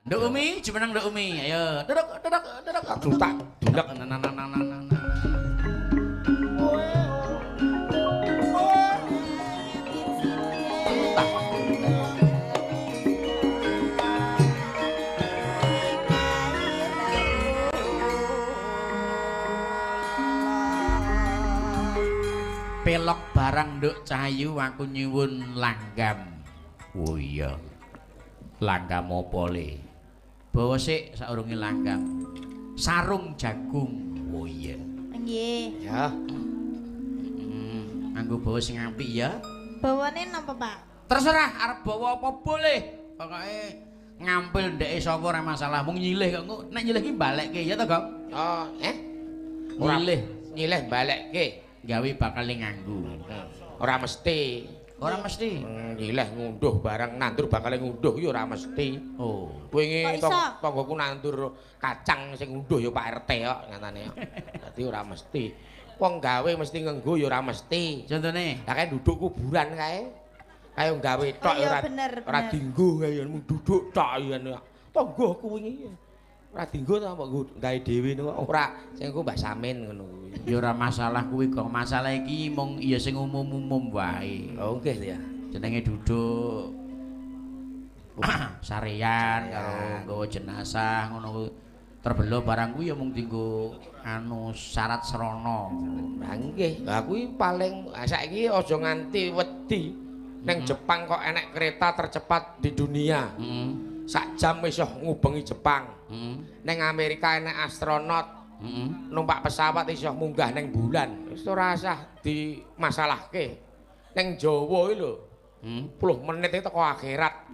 Nduk Umi, jumeneng Nduk Umi. Ayo, duduk, duduk, duduk. Dutak, dulek. Nah, nah, nah, nah, nah, nah. Pelok barang Nduk Cahayu aku nyuwun langgam. Oh iya. Langgam apa le? Bawa sik saurunge langgam. Sarung jagung. Oh iya. Nggih. Ya. Nganggo bawa sing apik ya. Bawane napa, Pak? Terserah arep bawa apa boleh. Pokoke ngampil ndeke sapa ora masalah. Mung nyilih kok engko nek nyilih ki balekke ya to, Gong? Oh, eh? Nyilih, nyilih balekke. Gawe bakal nganggo. Ora mesti. Ora mesti. Nyileh ngunduh barang nandur bakal ngunduh ya ora mesti. Oh. Wingi tanggoku nandur kacang sing ngunduh ya Pak RT kok ngatane. Dadi ora mesti. Wong gawe mesti nganggo ya ora mesti. Contone? Lah kae duduk kuburan kae. Kae gawe tok ora ora dinggo kae mung duduk tok ya. Tanggoku wingi ora dinggo ta mbok gawe dhewe niku ora sing ku Mbah Samin ngono kuwi. Ya ora masalah kuwi kok. Masalah iki mung ya sing umum-umum wae. Oh nggih ya. Jenenge duduk sarean karo nggawa jenazah ngono kuwi. Terbelo barang kuwi ya mung dienggo anu syarat srana. Lah nggih. Lah kuwi paling saiki aja nganti wedi. Neng Jepang kok enek kereta tercepat di dunia. Sak jam wis ngubengi Jepang. Neng Amerika enek astronot. Numpak pesawat iso munggah neng bulan. Wis ora usah dimasalahke. Neng Jawa iki lho. 10 menit iki teko akhirat.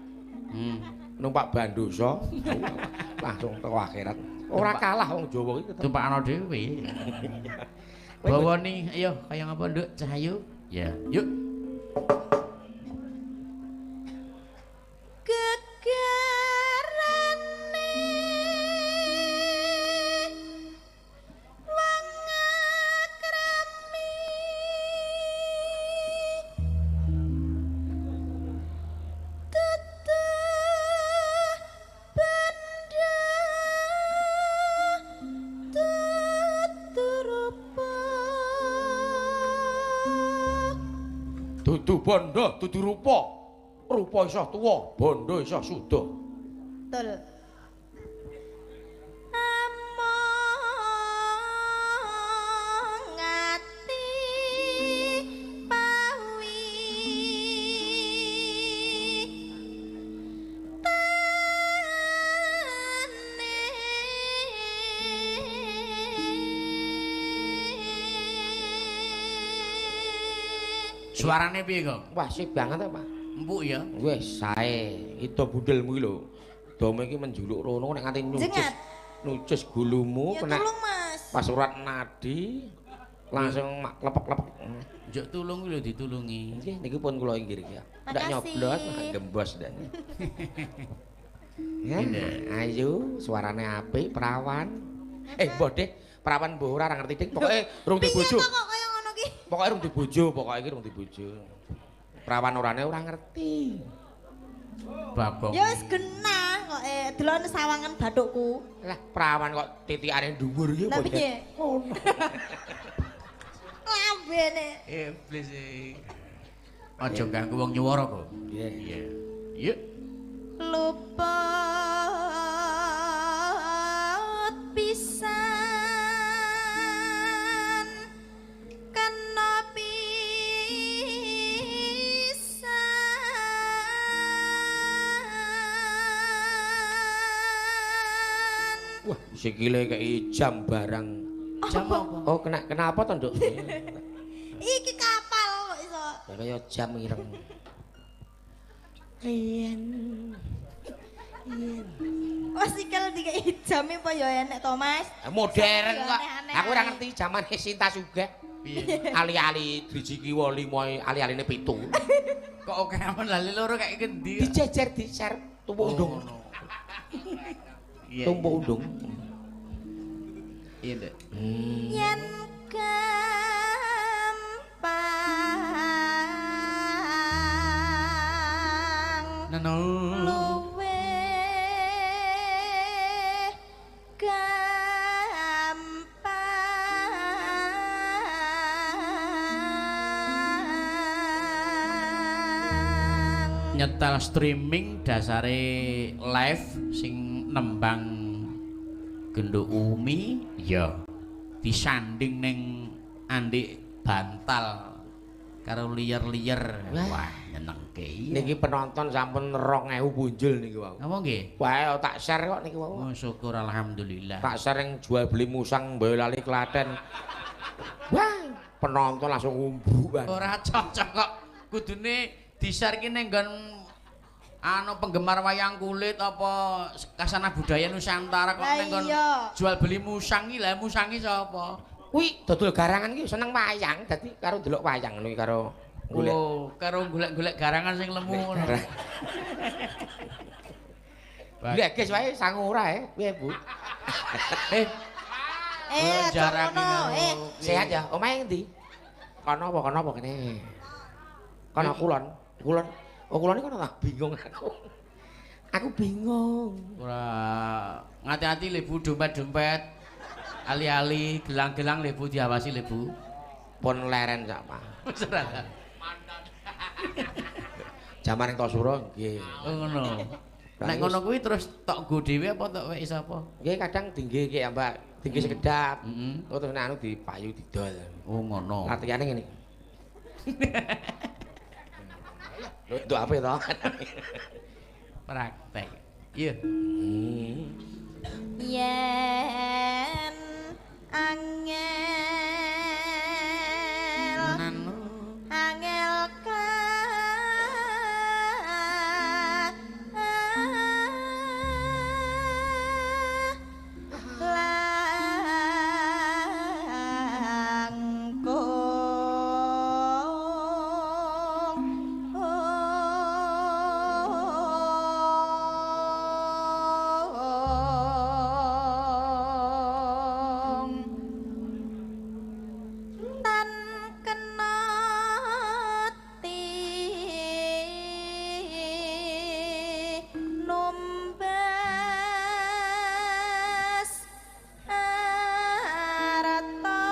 Numpak bandosa langsung teko akhirat. Ora kalah wong Jawa iki tetep. Tumpakno dhewe. Bawane ayo kaya ngapa Nduk Cahayu? Ya, yuk. Dudu bondo, dudu rupa. Rupa iso tuwa, bondo iso suda. Betul. Among ati pawi tane. Suarane piye kok? Wah, sip banget ta, Pak. Empuk ya. Wis sae. Ida bundelmu iki lho. Dome iki menjuluk rono nek nganti nucis. Nucis gulumu kena. Ya tulung, Mas. Pas urat nadi langsung mak klepek-klepek. Njuk tulung kuwi lho ditulungi. Nggih, niki pun kula inggir iki ya. Ndak nyoblos, gembos ndak. Ya, ayo suarane apik, perawan. Eh, mbah Dik, perawan mbah ora ngerti Dik, pokoke rung dibojo. Pokoke rung dibojo, pokoke iki rung dibojo. Perawan orane ora ngerti. Bagong. Ya wis genah kok delok sawangan bathukku. Lah perawan kok titikane dhuwur iki apa? Lah piye? Ngono. Lambene. Iblis iki. Aja ganggu wong nyuwara kok. Nggih. Iya. Yuk. Luput pisan kena pisan. Wah, sikile kei jam barang. Jam apa? Oh, kena kenapa to, Nduk? Iki kapal kok iso. Kaya jam ireng. Yen. Yen. Oh, sikil dikei jam apa ya enek to, Mas? Modern kok. Aku ora ngerti zamane Sinta Sugih. Piye? Ali-ali driji kiwa 5, ali-aline 7. Kok oke amen lali loro kayak ngendi? Dijejer diser tumpuk undung. Tumpuk undung. Iya, Nduk. Yen gampang Neno. Luwe Nyetel streaming dasare live sing nembang Genduk Umi ya disanding ning andik bantal karo liyer-liyer. Wah, nyenengke. Niki penonton sampun 2000 punjul niki wau. Apa nggih? Wae tak share kok niki wau. Oh, syukur alhamdulillah. Tak share yang jual beli musang Boyolali Klaten. Wah, penonton langsung ngumbrukan. Ora cocok kok. Kudune di-share ki ning nggon anu penggemar wayang kulit apa kasanah budaya Nusantara kok ning nggon jual beli musang iki. Lah musangi sapa? Kuwi dodol garangan iki seneng wayang, dadi karo ndelok wayang ngono iki karo golek. Oh, karo golek-golek garangan sing lemu ngono. Lha guys wae sangu ora e, piye Bu? Aja ngono. Sehat ya? Omahe endi? Kono apa kono apa kene? Kono kulon. Kulon. Oh kulon iki kono ta? Bingung aku. Aku bingung. Ora ngati-ati le Bu, dompet-dompet. Ali-ali gelang-gelang le Bu diawasi le Bu. Pun leren sak Pak. Wis ora ta. Jaman ing Tosuro nggih. Oh ngono. Nek ngono kuwi terus tok nggo dhewe apa tok wek sapa? Nggih kadang dingge iki ya Mbak, dingge sekedap. Terus nek anu dipayu didol. Oh ngono. Latihane ngene. Lho itu apa to? Praktek. Iya. Yen angel angel ka langkung tan kena numbas arta.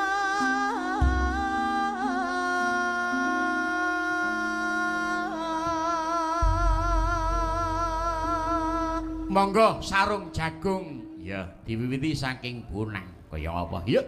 Monggo sarung jagung ya diwiwiti saking bonang kaya apa? Yuk.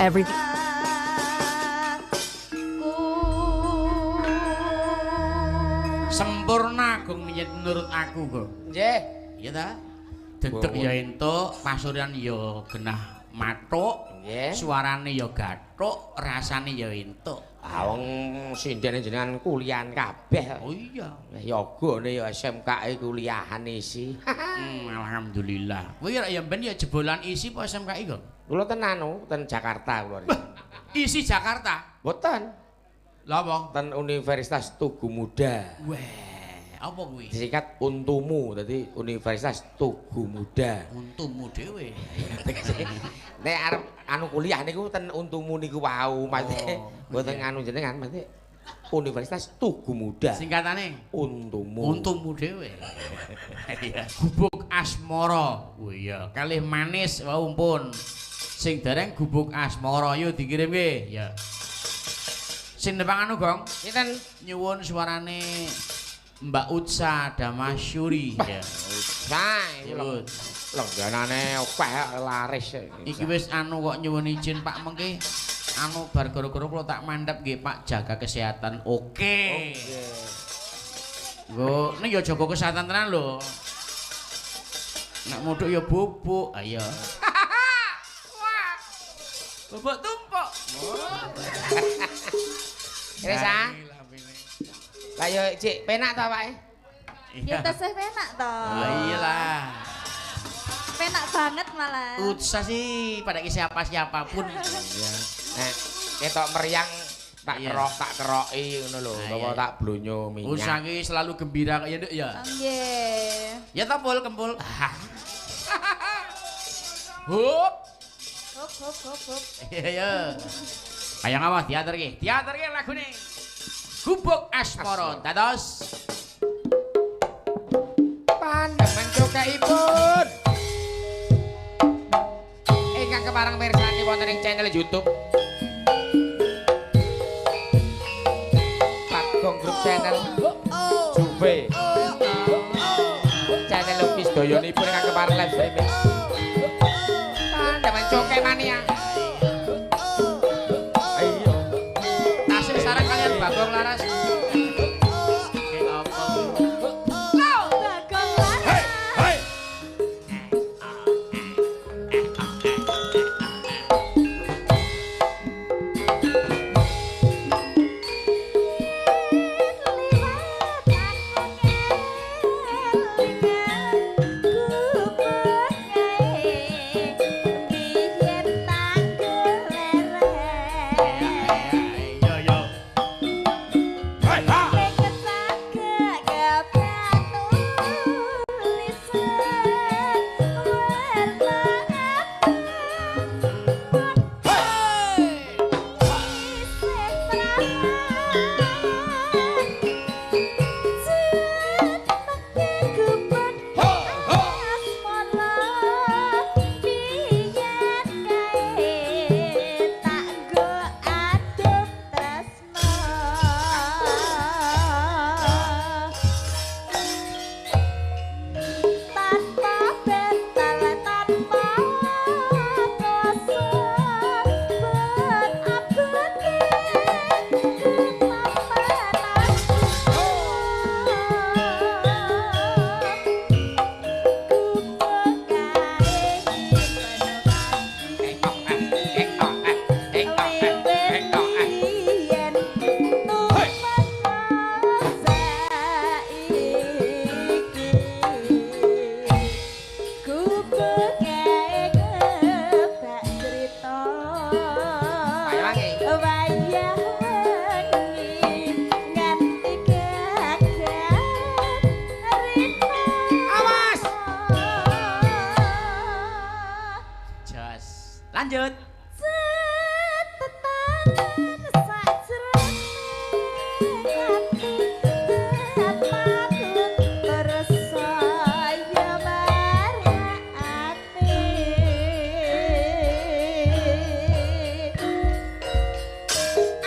Every Sempurna Gong menurut aku, Gong. Nggih. Iya ta? Dedek ya entuk, pasuryan ya genah mathuk, suarane ya gathuk, rasane ya entuk. Ah wong sindene jenengan kuliahan kabeh. Oh iya. Yogane ya SMKE kuliahan isi. Alhamdulillah. Kowe ya ben ya jebolan isi apa SMKI, Gong? Kula ten anu, ten Jakarta kula. Isi Jakarta? Mboten. Lha apa? Ten Universitas Tugu Muda. Weh, apa kuwi? Disingkat Untumu, dadi Universitas Tugu Muda. Untumu dhewe. Nek arep anu kuliah niku ten Untumu niku wau, mesti mboten anu jenengan mesti Universitas Tugu Muda. Singkatane Untumu. Untumu dhewe. Iya. Gubuk Asmara. Oh iya, kalih manis wau pun. Sing dereng Gubuk Asmara yo dikirim nggih. Ya. Sing nepang anu, Gong? Sinten? Nyuwun suarane Mbak Utsa Damasyuri. Ya. Utsa iki lengganane akeh laris. Iki wis anu kok nyuwun izin Pak mengke anu bar gara-gara kula tak mandhap nggih Pak jaga kesehatan. Oke. Oke. Nggo ning ya jaga kesehatan tenan lho. Nek mudhuk ya bubuk. Ayo. Wah. Bubuk tumpuk. Wis ah. Lah yo Cik, penak to awake? Ya tesih penak to. Lah iyalah. Penak banget malah. Utsa sih pada siapa-siapapun. Iya. Nek ketok meriang tak kerok, tak keroki ngono lho, utawa tak blonyo minyak. Utsa ki selalu gembira kaya Nduk ya. Nggih. Ya ta Pul, kempul. Hup. Hop hop hop hop. Iya ya. Kaya ngapa diaturke? Diaturke lagune. Gubuk Asmara dados pandemen cukaipun ingkang kepareng mirsani wonten ing channel YouTube Bagong Group Channel Juve channel lukis dayanipun ingkang kepareng live streaming pandemen cukai mania. Ayo tasih sareng kalian Bagong Laras. Bagong Laras. Hei. Yo yo. Hei ha. Tanpa bental, tanpa kuasa, berabadi ketampanan. Wayah wengi nganti gagal rina. Awas. Jos. Lanjut. Tetetanan sajroning ati patut tersaya marahake.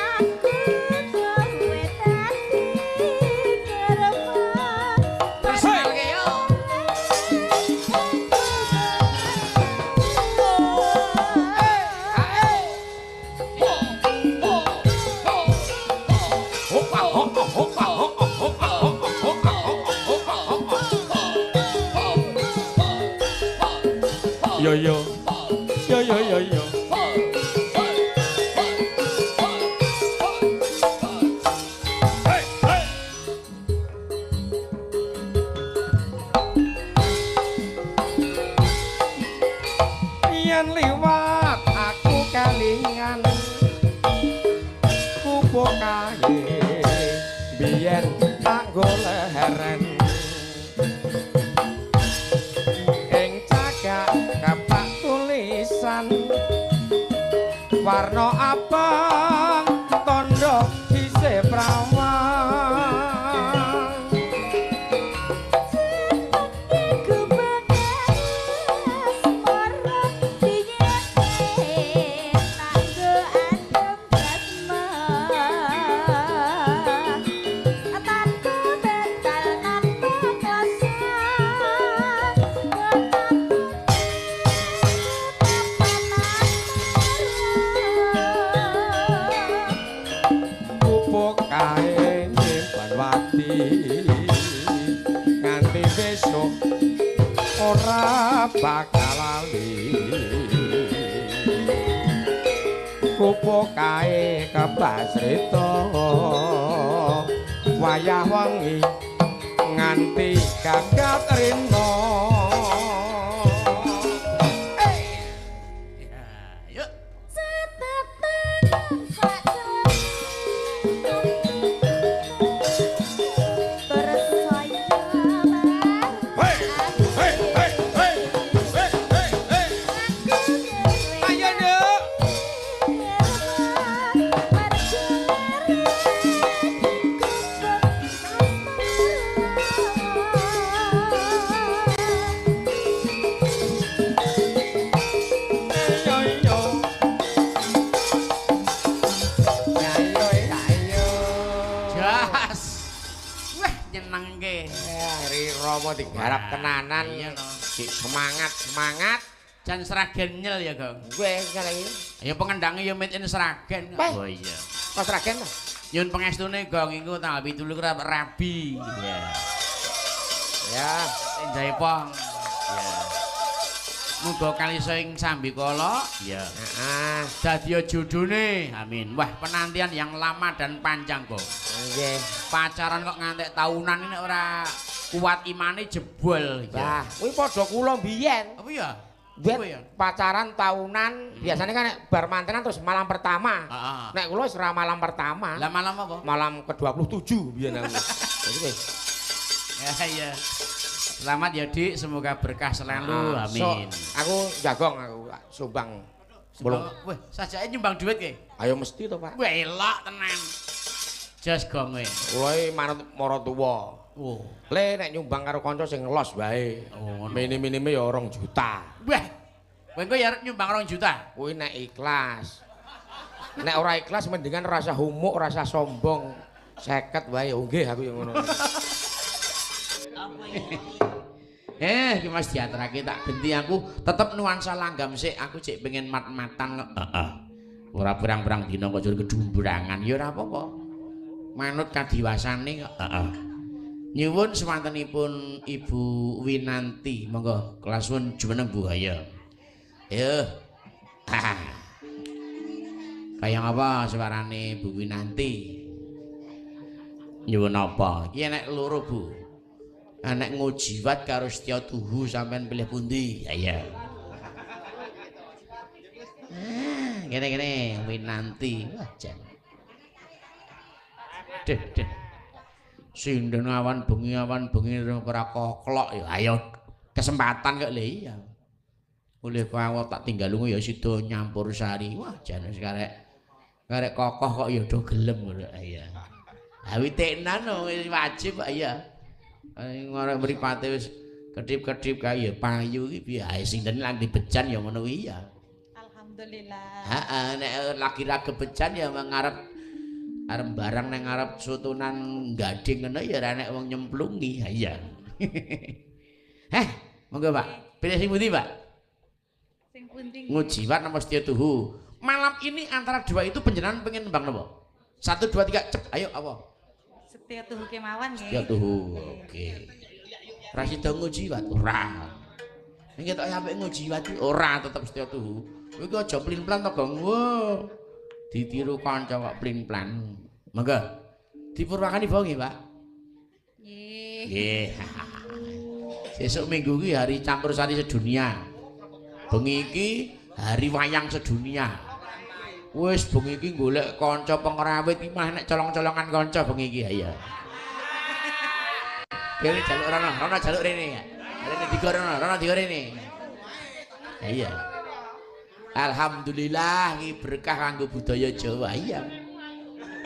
Aku kowe dadi korban. Terus kenalke yo. Oh. Yo yo. Yo yo yo yo. Hey hey. Yen liwat aku kelingan kupo kae biyen tak goleren ing cagak kapak tulisan warna abang tondo isih prawan. Nganti besok ora bakal lali. Kupo kae kebasrita wayah wengi nganti gagat rina. Digarap tenanan semangat semangat jan Sragen nyel ya Gong. Gue kali ya pengendange ya made in Sragen. Oh iya kok Sragen ta nyun pengestune Gong iku tanggal 17 rabi. Iya ya Jaipong. Iya muga kalisa ing sambikala. Iya heeh dadi jodhone amin. Wah penantian yang lama dan panjang Gong. Nggih pacaran kok ngantek tahunan ini ora kuat imane jebol. Lah, kuwi padha kula biyen. Apa ya? Biyen pacaran tahunan, biasanya kan nek bar mantenan terus malam pertama. Nek kula wis ora malam pertama. Lah malam apa? Malam ke-27 biyen aku. Jadi wis. Ya iya. Selamat ya Dik, semoga berkah selalu. Amin. So, aku jagong aku sumbang. Belum. Wah, sajake nyumbang duit ke? Ayo mesti to, Pak. Wah, elok tenan. Jos gong kowe. Kula iki manut maratuwa. Oh. Le nek nyumbang karo kanca sing ngelos wae. Oh, ngono. Mini-minime ya 2 juta. Wah. Kowe engko ya arep nyumbang 2 juta. Kuwi nek ikhlas. Nek ora ikhlas mendingan rasa humuk, rasa sombong. 50 wae. Oh nggih aku ya ngono. Iki Mas diaturake tak genti aku tetep nuansa langgam sik aku cek pengen mat-matan kok. Heeh. Ora pirang-pirang dina kok jur kedumbrangan ya ora apa-apa. Manut kadiwasane kok. Heeh. Nyuwun swantenipun Ibu Winanti, monggo kelasuwun jumeneng Bu. Ayo. Ayo. Kaya apa suarane Bu Winanti? Nyuwun apa? Iki enek loro Bu. Enek Ngujiwat karo Setya Tuhu sampean pilih pundi? Ayo. Kene-kene Winanti. Wah jan. Deh deh. Sinden awan bengi ora koklok ya. Ayo kesempatan kok lho iya. Oleh kawat tak tinggal lunga ya sida nyampur sari. Wah jan wis karek kokoh kok ya do gelem ngono. Iya. Ha witeknan wis wajib kok iya. Ngorek mripate wis kedip-kedip kae ya payu iki piye ae sinden lagi bejan ya ngono kuwi ya. Alhamdulillah. Heeh nek lagi ra kebejan ya ngarep arep barang nang ngarep sutunan gading ngono ya ora nek wong nyemplungi. Ha iya. Heh, monggo Pak. Pilih sing pundi, Pak? Sing pundi? Ngujiwat napa Setya Tuhu? Malam ini antara dua itu panjenengan pengen nembang napa? 1 2 3 cep. Ayo apa? Setya Tuhu kemawon nggih. Setya Tuhu. Oke. Ra sida ngujiwat ora. Ning ketok apik nguji wati ora tetep setya tuhu. Kowe iki aja plin-plan to, Gong. Wo. Ditiru kanca kok plin-plan. Monggo. Dipurwakani bae nggih, Pak. Nggih. Nggih. Sesuk minggu iki hari campur sari sedunia. Bengi iki hari wayang sedunia. Wis bengi iki golek kanca pengrawit iki mah nek colong-colongan kanca bengi iki ya. Kene jaluk rono, rono jaluk rene ya. Rene digo rono, rono digo rene. Iya. Alhamdulillah iki berkah kanggo budaya Jawa. Iya.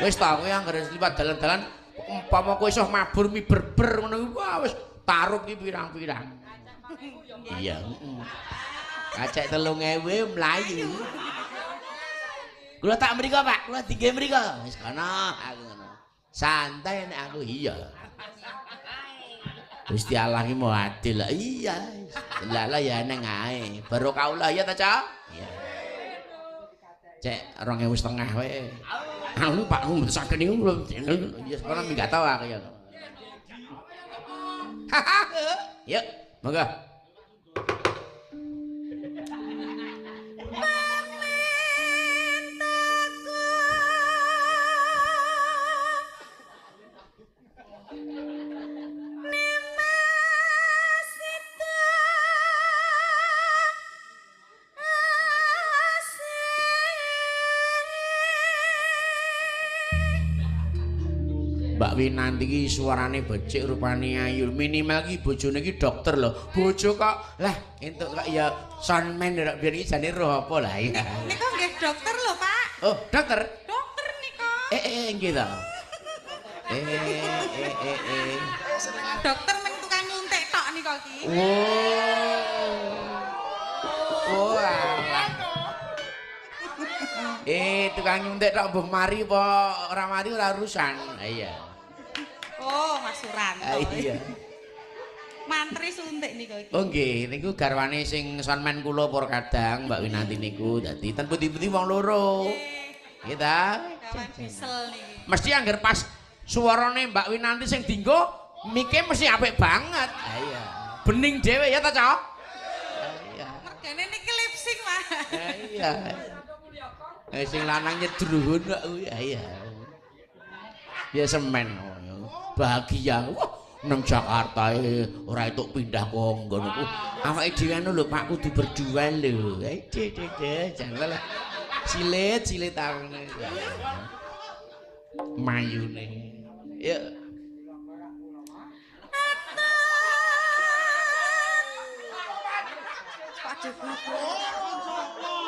Wis ta kowe anggere liwat dalan-dalan umpama kowe iso mabur mi berber ngono kuwi wah wis tarup iki pirang-pirang. Iya, heeh. Kacek 3000 mlayu. Kula tak mriko, Pak. Kula dingge mriko. Wis kono aku ngono. Santai nek aku iya. Gusti Allah ki maha adil. Iya. Lah lah ya neng ae. Barokah ya ta, Cak? Iya. Cek 2500 wae. Anu Pak mboten saged niku. Ya sekono minggat tau aku ya. Yuk, monggo. Mbak Winanti iki suarane becik, rupane ayu. Minimal iki bojone iki dokter lho. Bojo kok lah entuk kok ya soundman lho biyen iki jane roh apa lah ya. Niku nggih dokter lho, Pak. Oh, dokter. Dokter niku. Nggih ta. Dokter meng tukang nyuntik tok niku iki. Oh. Alah. Tukang nyuntik tok mbuh mari apa ora mari ora urusan. Iya. Oh, Mas Suranto. Iya. Mantri suntik niku iki. Oh nggih, niku garwane sing soundman kula por kadang Mbak Winanti niku. Dadi ten pundi-pundi wong loro. Nggih ta? Kawan diesel niki. Mesti angger pas suarane Mbak Winanti sing dinggo mike mesti apik banget. Iya. Bening dhewe ya ta, Cok? Iya. Mergane niki lip sync, Mas. Iya. Sing lanang nyedruhun kok kuwi. Iya. Ya semen bahagia. Wah, nang Jakarta ora entuk pindah kok ngono ku. Awake dhewe anu lho Pak kudu berdua lho. Jangan lah. Silit-silit tangane. Mayune. Ya.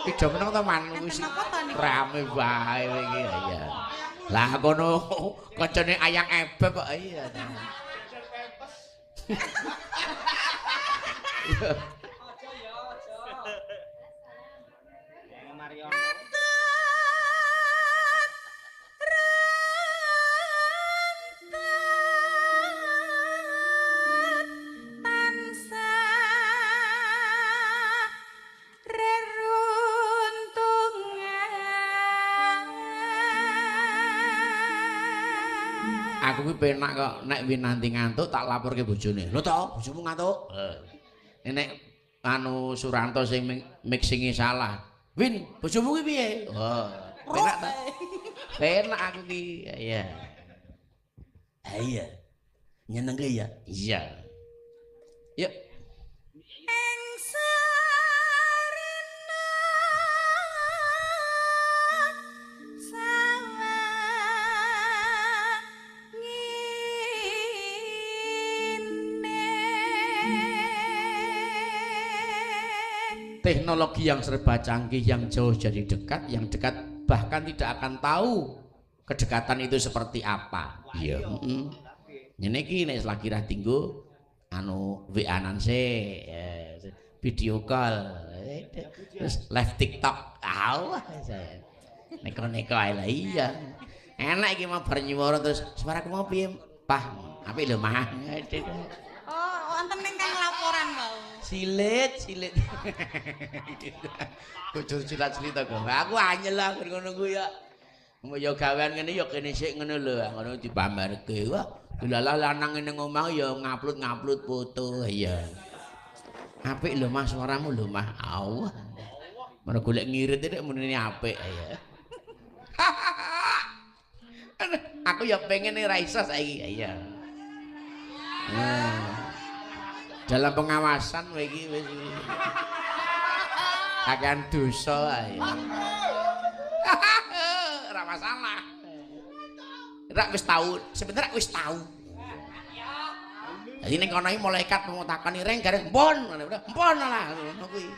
Iki meneng to man wis rame wae iki ya. Lah kono kancane ayang ebeb kok iya. Aku kuwi penak kok nek Winanti ngantuk tak laporke bojone. Lho to, bojomu ngantuk? Heeh. Nek anu Suranto sing mixinge salah. Win, bojomu kuwi piye? Oh, penak ta? Penak aku ki. Iya. Iya. Nyenengke ya? Iya. Yuk. Teknologi yang serba canggih, yang jauh jadi dekat, yang dekat bahkan tidak akan tahu kedekatan itu seperti apa. Iya. Ngene iki nek lagi ra dinggo anu WA-nan sik, video call, terus live TikTok. Ah, neko-neko ae lah iya. Enak iki mau bar nyuwara terus suaraku mau piye? Pah, apik lho Mah. Oh, wonten ingkang laporan wau. Silit, silit. Bojor silat-silit to, Gong. Aku anyel lah ngono kuwi ya. Mbok ya gawean ngene ya kene sik ngono lho, ngono dipamerke. Wah, dilalah lanang ning omah ya ngupload-ngupload foto. Iya. Apik lho Mas suaramu lho Mas. Allah. Mana golek ngirit nek muni apik ya. Aku ya pengen ora iso saiki. Iya. Nah. Dalam pengawasan kowe iki wis akan dosa ae. Ora masalah. Rak wis tau, sebenarnya wis tau. Jadi ning kono iki malaikat mau takoni reng gareng mpun, mpun lah ngono kuwi.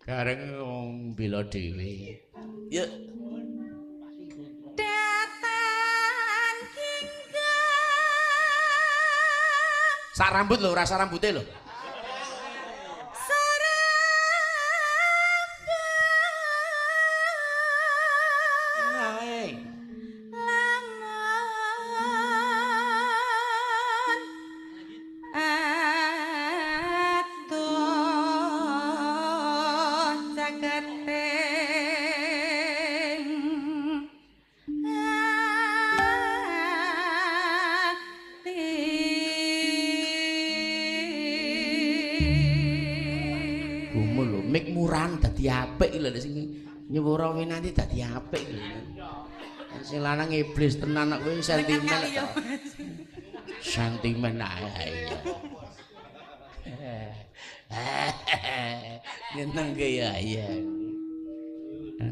Gareng wong bela dhewe. Ya. Datan kingga. Sak rambut lho, rasa rambute lho. Apik lho sing nyuwara winanti dadi apik lho. Sing lanang iblis tenan kok kowe sentimen. Sentimen ae. Nyenengke ya iya.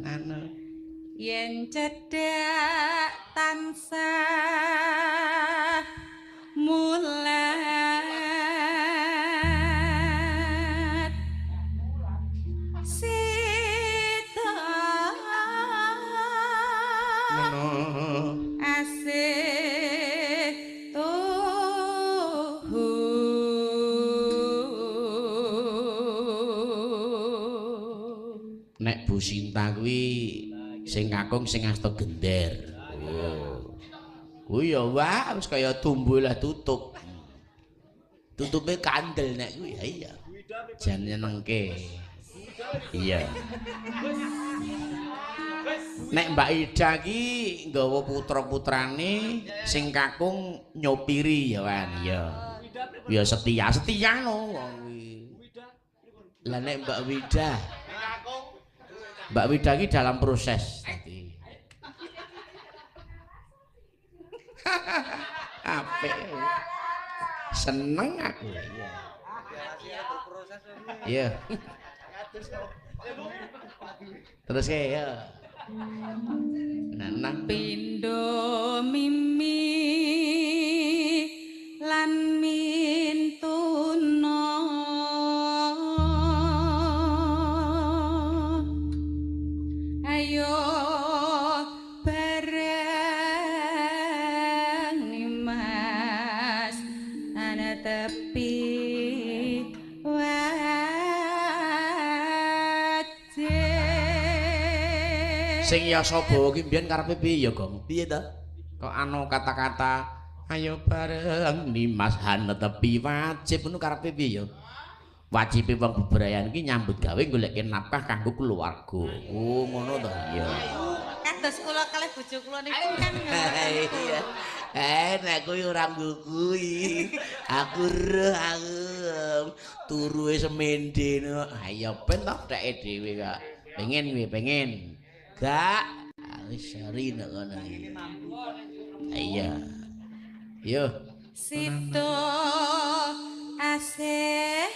Anu yen cedhak tansah mulat asih tuhu. Nek Bu Sinta kuwi sing kakung sing asta gender. Oh. Kuwi ya wah wis kaya tumbuh lah tutup. Tutupe kandel nek kuwi ya iya. Jan nyenengke. Iya. Nek Mbak Ida ki nggawa putra-putrane sing kakung nyopiri ya kan ya. Ya setia, setia no wong kuwi. Lah nek Mbak Wida. Mbak Wida ki dalam proses tadi. Apik. Seneng aku. Iya. Terus ya. Nanang pindho mimi lan mintuna ayo bareng Mas ana tepi sing yasa bawa ki mbiyen karepe piye ya, Gong? Piye to? Kok anu kata-kata ayo bareng Nimas hanetepi wajib ngono karepe piye ya? Wajibe wong bebrayan ki nyambut gawe goleke nafkah kanggo keluarga. Oh, ngono to iya. Kados kula kalih bojo kula niku kan iya. Nek kuwi ora nggo kuwi. Aku roh aku turu semende no. Ayo ben to dheke dhewe kok. Pengen kuwi, pengen. Gak, wis seri nek ngono iki. Iya. Yo. Sito asih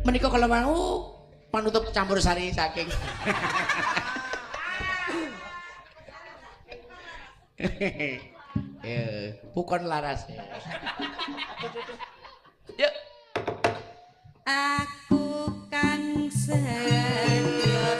Menika kala wau panutup campur sari saking pukon laras. Yuk. Aku kang sedya. Yeah.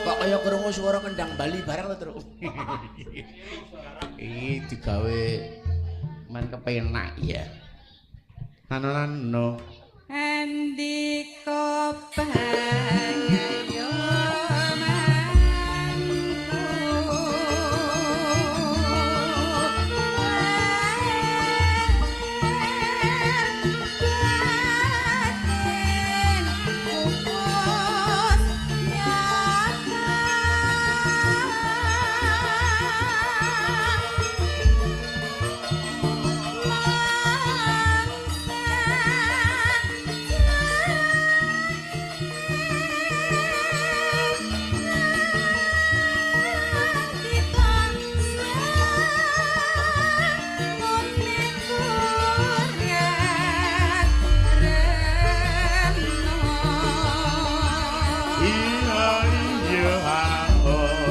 Kok kaya krungu swara kendang Bali bareng to, Truk. Iki digawe men kepenak ya. Nano-nano. Andika bangayo mantu batin pupus nyata Iya iya oh.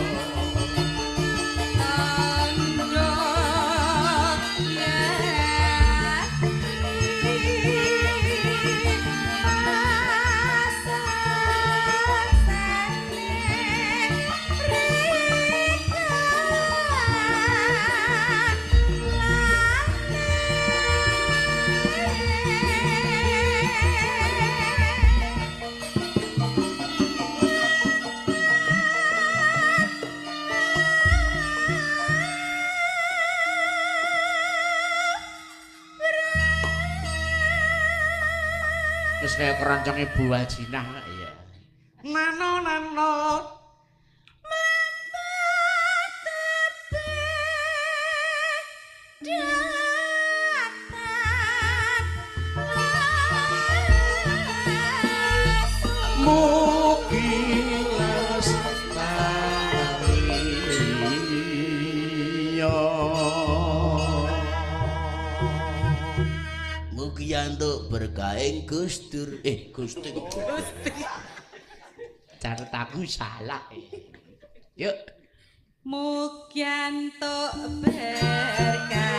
Wis kaya keronconge Bu Wajinah ya. Nano nano. Mugi lestari yo. Mugi antuk berkahing Gustur. Gusti. Gusti. Catet aku salah. Yuk. Mugi antuk berkahing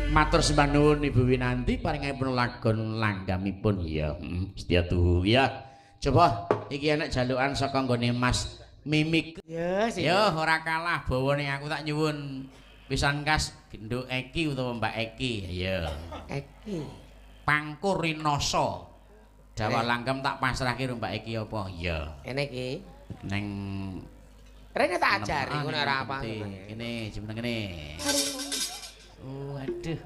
Matur sembah nuwun Ibu Winanti paringipun lagon langgamipun ya. Setia tuhu ya. Coba iki enek jalukan saka nggone Mas Mimik. Ya, ya ora kalah bawane aku tak nyuwun pisan kas Genduk Eki utawa Mbak Eki. Ya. Eki. Pangkur Rinoso. Dawa langgam tak pasrahke karo Mbak Eki apa? Ya. Ene iki. Neng Rene tak ajari ngono ora apa. Kene jeneng kene. Waduh,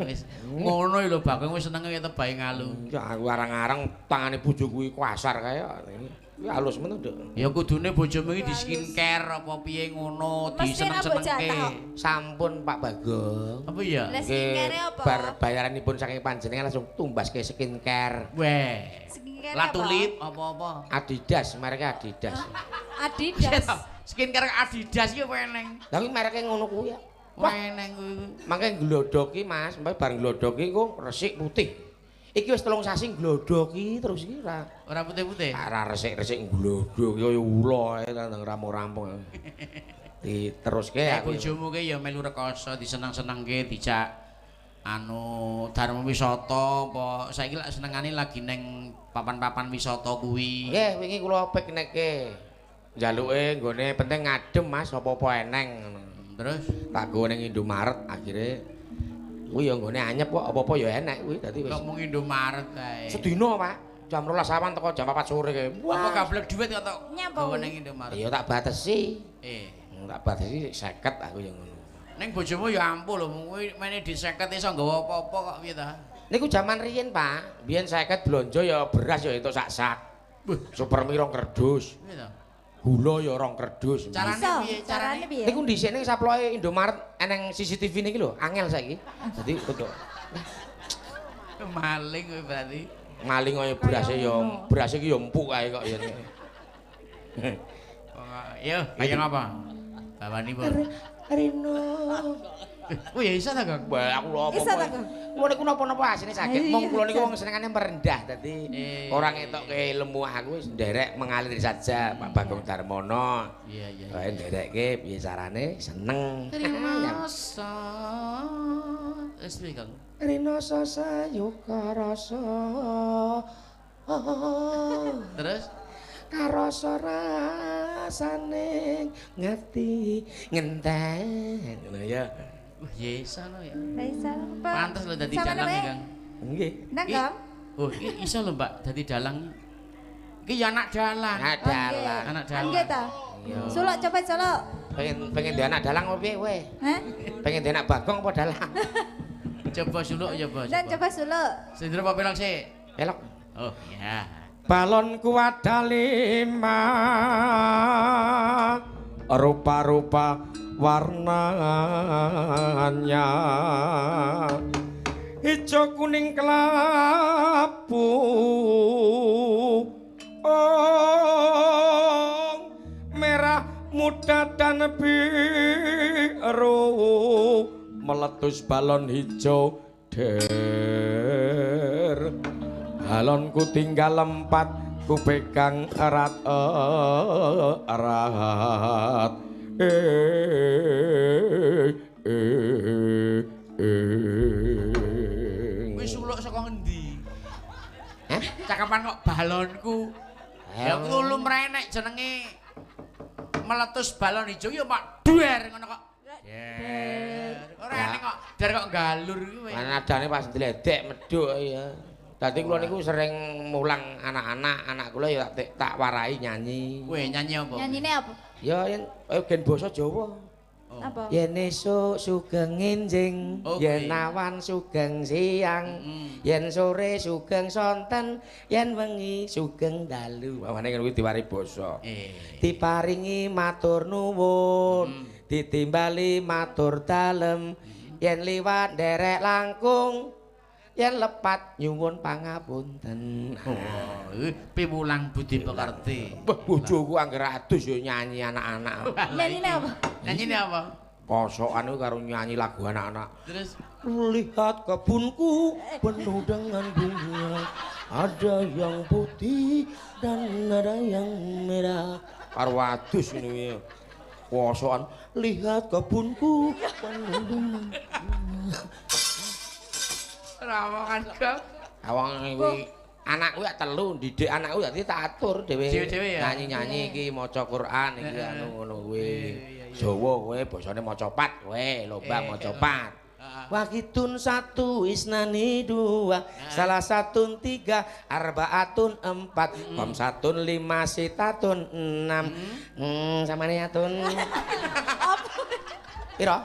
wis ngono lho Bagong wis senenge tebae ngalu. Ya aku arang-arang tangane bojoku iku kasar kaya kuwi halus men to, Nduk. Ya kudune bojomu iki di skincare apa piye ngono, diseneng-senengke. Sampun Pak Bagong. Apa ya? Lah skincare apa? Bar bayaranipun saking panjenengan langsung tumbaske skincare. Weh. Skincare apa? Tulip apa-apa? Adidas, mereknya Adidas. Adidas. Skincare Adidas iki apa eneng? Lah kuwi mereke ngono kuwi ya. Wah, eneng kuwi. Mangke glodhoki Mas, mangke bar glodhoki ku resik putih. Iki wis 3 sasi glodhoki terus iki ora ora putih-putih. Ora resik-resik glodhok kaya ula ae nang rampung-rampung. Diteruske aku. Bojomu ki ya melu rekoso diseneng-senengke dijak anu dharma wisata apa saiki lak senengane lagi neng papan-papan wisata kuwi. Nggih, wingi kula piknike. Njaluke nggone penting ngadem Mas, apa-apa eneng ngono. Terus tak go ning Indomaret akhire kuwi ya nggone anyep kok apa-apa ya enek kuwi dadi wis. Kok mung Indomaret kae. Sedina, Pak. Jam 12 awan teko jam 4 sore kae. Apa gablek dhuwit kok tok gawe ning Indomaret? Ya tak batesi. Tak batesi 50 aku ya ngono. Ning bojomu ya ampuh lho, kuwi mene di 50 iso nggawa apa-apa kok piye ta? Niku jaman riyin, Pak. Biyen 50 blonjo ya beras ya entuk sak-sak. Super mie 2 kerdus. Piye ta? Gula ya 2 kerdus. Carane piye? Carane piye? Niku dhisik ning saploke Indomaret eneng CCTV niki lho, angel saiki. Dadi untuk maling kowe berarti. Maling kaya berase ya, berase iki ya empuk kae kok ya. Yo, kaya ngapa? Bawani, Bu. Rino. Oh ya iso ta, Kang? Wah, aku lho apa. Iso ta, Kang? Kula niku napa-napa asine saged. Mong kula niku wong senengane merendah dadi Eh. ora ngetokke ilmu aku wis nderek mengalir saja Pak Bagong Darmono. Iya, iya. Wae nderekke piye carane seneng. Rinoso. Wis piye, Kang? Rinoso sayuka rasa. Terus Karasa rasane ngerti ngenten ngono ya. Wah, ya iso lho ya. Iso. Pantes lho dadi dalang ya, Kang. Nggih. Nang, Kang. Oh, iki iso lho, Mbak, dadi dalang. Iki ya anak dalang. Anak dalang. Anak dalang. Nggih ta? Suluk coba suluk. Pengen di anak dalang apa piye kowe? Hah? Pengen di anak bagong apa dalang? Coba suluk coba. Dan coba suluk. Sindro apa pelok sik? Pelok. Oh, iya. Balonku ada 5 rupa-rupa warnanya, hijau kuning kelabu, oh, merah muda dan biru, meletus balon hijau der. Balonku tinggal 4, ku pegang erat erat. Kuwi suluk saka ngendi? Hah? Cakapan kok balonku. Ya kuwi lumrahe nek jenenge meletus balon hijau ya mak duer ngono kok. Der. Ora enek kok der kok galur kuwi. Nadane pas ndledek medhuk ya. Dadi kula niku sering mulang anak-anak, anak kula ya tak warai nyanyi. Kowe nyanyi apa? Nyanyine apa? Ya yen gen basa Jawa. Oh. Apa? Yen esuk sugeng enjing, yen awan sugeng siang, yen sore sugeng sonten, yen wengi sugeng dalu. Pawane ngono kuwi diwari basa. Diparingi matur nuwun, ditimbali matur dalem, yen liwat nderek langkung, yen lepat nyuwun pangapunten. Oh, piwulang budi pekerti. Wah, bojoku angger adus ya nyanyi anak-anak. Nyanyine apa? Nyanyine apa? Posokan kuwi karo nyanyi lagu anak-anak. Terus lihat kebunku penuh dengan bunga, ada yang putih dan ada yang merah. Karo adus ngene kuwi. Posokan lihat kebunku penuh dengan bunga. Rawangan kok. Awang kuwi anakku ya 3, didik anakku dadi tak atur dhewe. Dhewe-dhewe ya. Nyanyi-nyanyi iki maca Quran iki anu ngono kuwi. Jawa kowe basane maca pat kowe, lomba maca pat. Wahidun 1, isnani 2, salah 1 3, arbaatun 4, khamsatun 5, sitatun 6. Samane atun. Piro?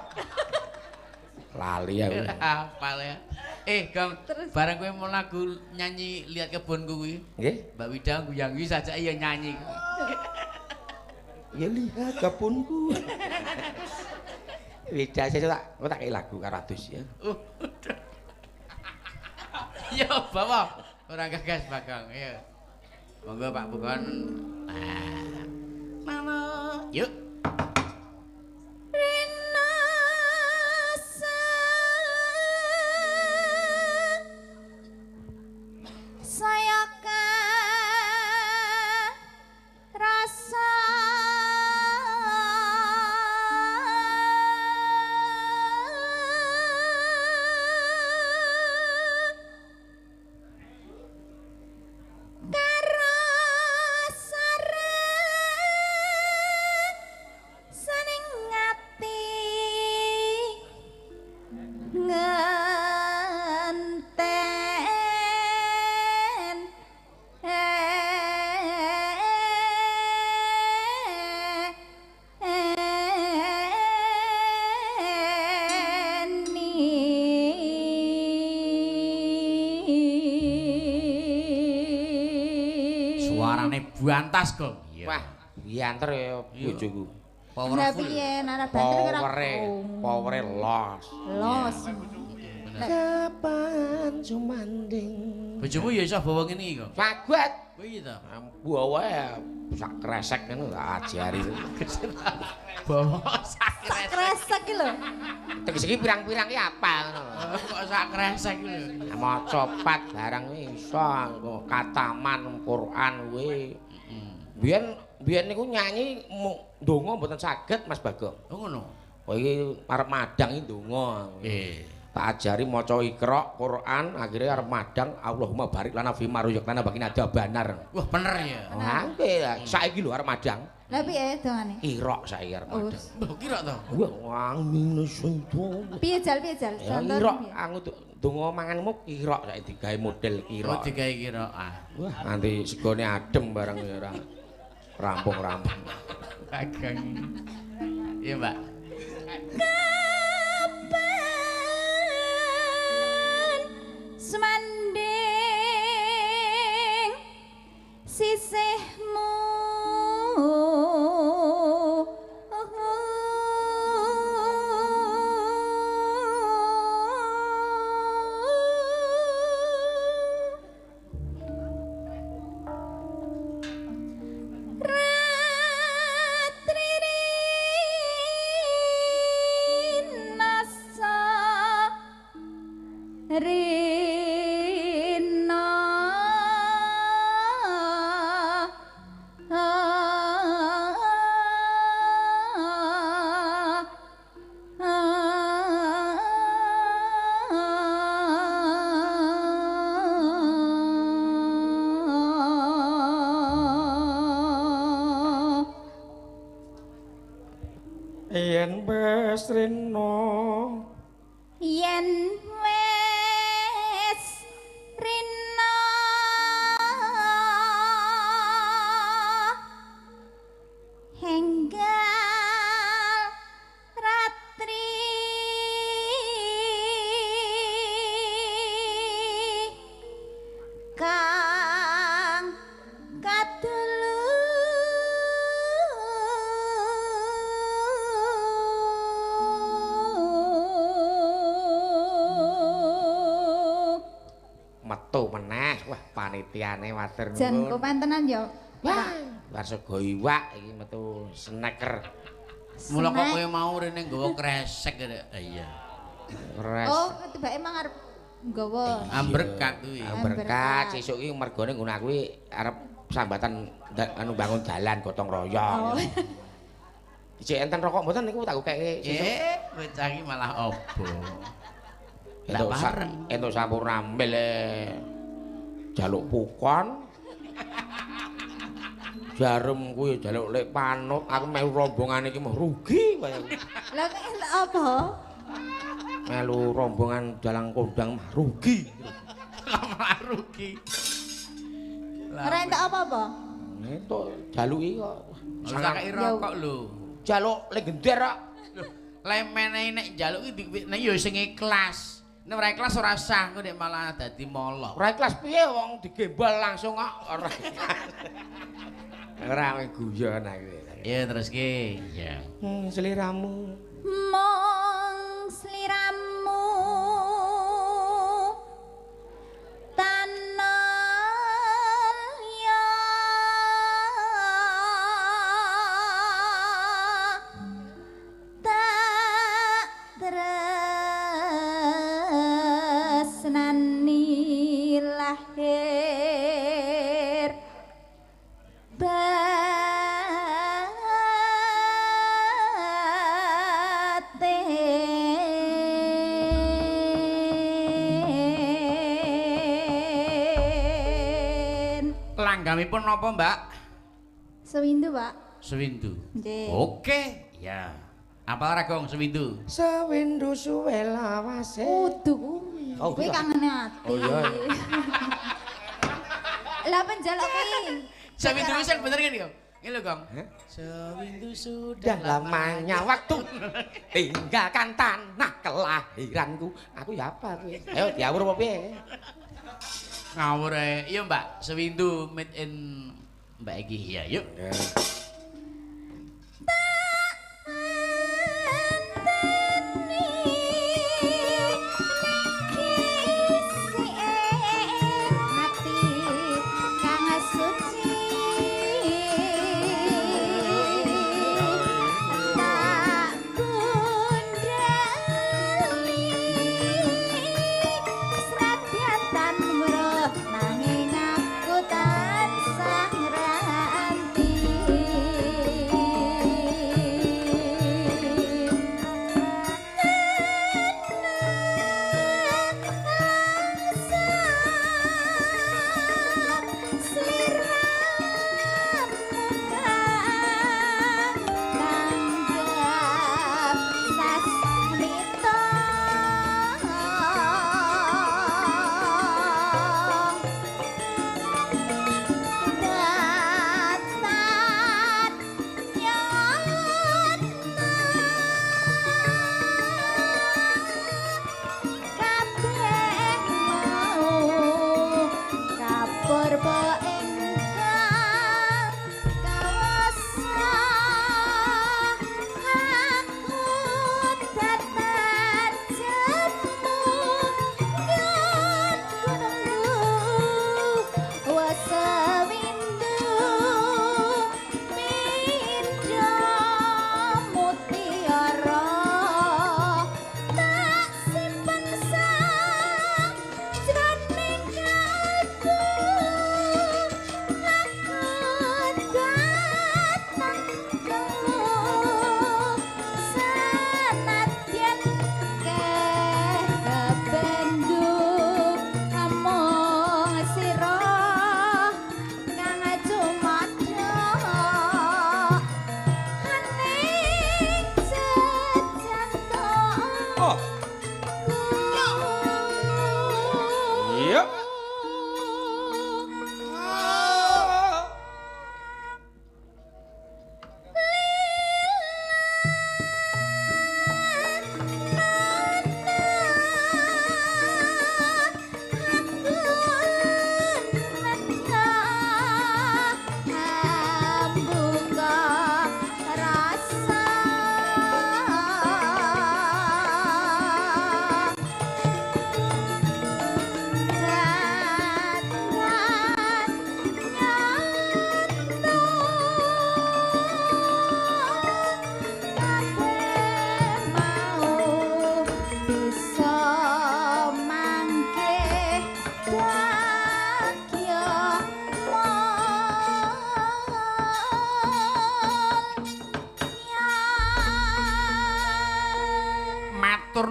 Lali aku. Hafal ya. Gong, bareng kowe mau lagu nyanyi lihat kebunku kuwi. Nggih. Mbak Wida guyang-guyu saja ya nyanyi. Ya lihat kebunku. Wida sesuk tak kei lagu karo adus ya. Yo, bawa. Ora gagas Bagong, ya. Monggo Pak Bugon. Mama, yuk. Karo sareng Suarane buantas, Gong. Iya. Wah, bianter ya bojoku. Lah piye nek banter kira powere los. Los. Kapan sumanding. Bojomu ya iso bawa ngene iki, Gong. Saget. Kuwi to. Bawa sak kresek ngono tak ajari. Bawa sak kresek iki lho. Tegese iki pirang-pirang iki apa ngono lho. Kok sak kresek iki lho. Maca pat barang iso kataman Quran kuwi. Biyen niku nyanyi ndonga mboten saged Mas Bagong. Oh ngono. Oh iki arep madang iki ndonga. Nggih. Tak ajari maca Iqra, Quran, akhirnya arep madang Allahumma barik lana fi ma razaqtana wa qina adzabannar. Wah, bener ya. Wah, nggih. Saiki lho arep madang. Lah piye dongane? Irok saiki arep madang. Mbok kira to? Wah, angin sing. Piye jal piye jal? Irok aku donga manganmu kirok saiki digawe model kirok. Oh, digawe kirok. Ah. Wah, nanti segone adem bareng ya ora. Rampung-rampung. Bagong. Iya, Mbak. Kapan semanding sisihmu Yen wis rina, yen wis rina, henggal ratri kang kadulu metu meneh. Wah, panitiane matur nuwun. Jan kopan tenan ya. Wah, bar sego iwak iki metu snacker. Mula kok kowe mau rene nggawa kresek rek. Iya. Kresek. Oh, tibake mang arep nggawa. Amberkat kuwi. Amberkat sesuk iki mergone ngono aku arep sambatan anu bangun dalan gotong royong. Oh. Ijek enten rokok mboten niku tak keke sesuk. Bocah iki malah opo. Entuk entuk sampur rambil jaluk pukon. Jarum kuwi jaluk lek panut, aku melu rombongan iki meh rugi kaya. Lah apa? Melu rombongan dalang kondang meh rugi. Malah rugi. Ora entuk apa-apa? Entuk jaluki kok. Ora kei rokok lho. Jaluk legender kok. Lemene nek njaluk iki nek ya sing ikhlas. Nek ora ikhlas ora sah, engko nek malah dadi molo. Ora ikhlas piye wong digembal langsung kok ora. Ora guyon aku. Iya terus ki. Iya. Sliramu. Mong sliramu tanah ya tak tresnani lahir batin. Langgamipun napa, Mbak? Sewindu, Pak. Sewindu. Nggih. Oke, ya. Apal ra Gong sewindu? Sewindu suwe lawase. Kudu kuwi. Oh, Kuwi kangene ati. Oh iya. Lah penjaluk kuwi. Sewindu wis bener ngene yo. Ngene lho, Gong. Sewindu sudah Sudah lamanya waktu tinggalkan tanah kelahiranku. Aku ya apa kuwi? Ayo diawur apa piye? Ngawur ae. Iya, Mbak. Sewindu made in Mbak Eki. Ya, yuk.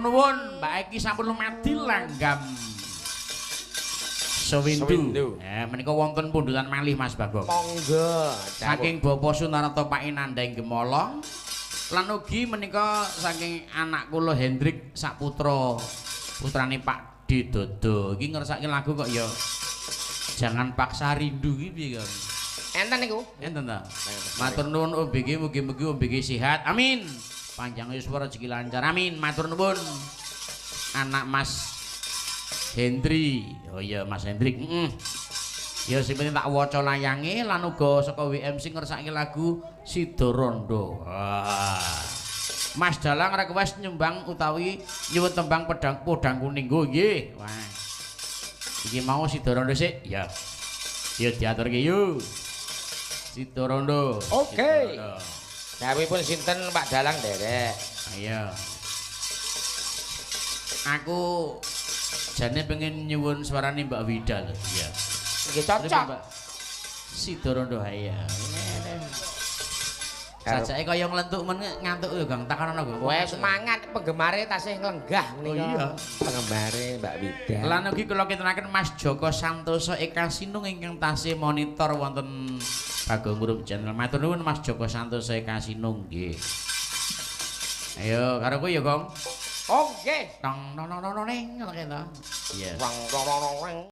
Nuwun Mbak Eki sampun lumadi langgam Sewindu. Menika wonten pundutan malih Mas Bagong. Monggo. Saking Bapak Sunarto Pak Inanda ing Gemolong lan ugi menika saking anak kula Hendrik saputra putrane Pak D Dodo. Iki ngersake lagu kok ya Jangan Paksa Rindu iki piye kok? Enten niku. Enten ta? Matur nuwun Om BG, mugi-mugi Om BG sehat. Amin. Panjang yuswa rezeki lancar. Amin. Matur nuwun. Anak Mas Hendri. Oh iya Mas Hendrik. Ya sing penting tak waca layange lan uga saka WMC ngersake lagu Sidorondo. Wah. Mas Dalang request nyumbang utawi nyuwun tembang pedang podang kuning. Oh nggih. Wah. Iki mau Sidorondo sik. Ya. Ya diaturke yo. Sidorondo. Oke. Dawuhipun sinten Pak Dalang nderek? Ayo. Aku jane pengen nyuwun suarane Mbak Wida lho. Iya. Nggih cocok. Sidorondo haya. Sajake kaya nglentuk men ngantuk lho Gang, takonono Gang. Wes semangat penggemare tasih nglenggah menika. Oh iya, penggemare Mbak Wida. Lan ugi kula kintenaken Mas Joko Santoso Eka Sinung ingkang tasih monitor wonten Bagong Grup Channel. Matur nuwun Mas Joko Santoso Eka Sinung nggih. Ayo karo kowe ya, Gong. Oke. Tong nong nong nong ning ngono kae to. Iya. Wang tong tong tong.